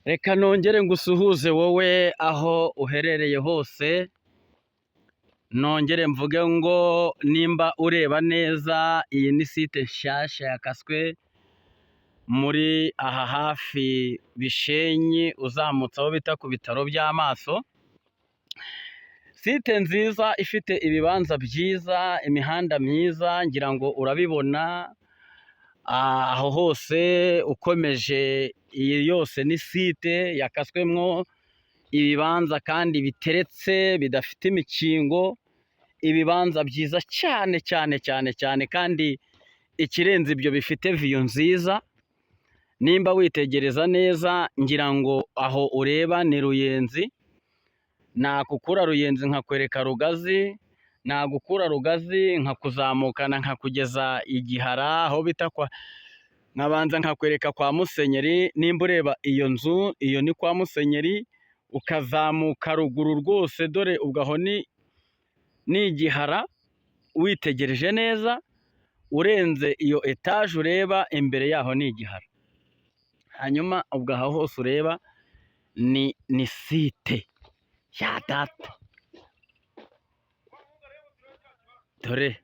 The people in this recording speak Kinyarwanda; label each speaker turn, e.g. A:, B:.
A: Reka nongere ngusuhuze wowe aho uherereye hose, nongere mvuge ngo nimba ureba neza iyi ni site nshyashya yakaswe muri aha hafi Bishenyi uzamutse aho bita ku bitaro by'amaso, site nziza ifite ibibanza byiza, imihanda myiza ngira ngo urabibona, aho hose ukomeje iyi yose ni site yakaswemwo ibibanza kandi biteretse bidafite imikingo, ibibanza byiza cyane cyane cyane cyane kandi ikirenze ibyo bifite viyu nziza, nimba witegereza neza ngira ngo aho ureba ni Ruyenzi, nagukura Ruyenzi nkakwereka Rugazi, nagukura Rugazi nkakuzamukana nkakugeza i Gihara aho bita kwa nkabanza nkakwereka kwa Musenyeri, nimba ureba iyo nzu iyo ni kwa Musenyeri, ukazamuka ruguru rwose dore ubwo aho ni i Gihara, witegereje neza urenze iyo etaje ureba imbere yaho ni i Gihara, hanyuma ubwo aho hose ureba ni site ya data, dore.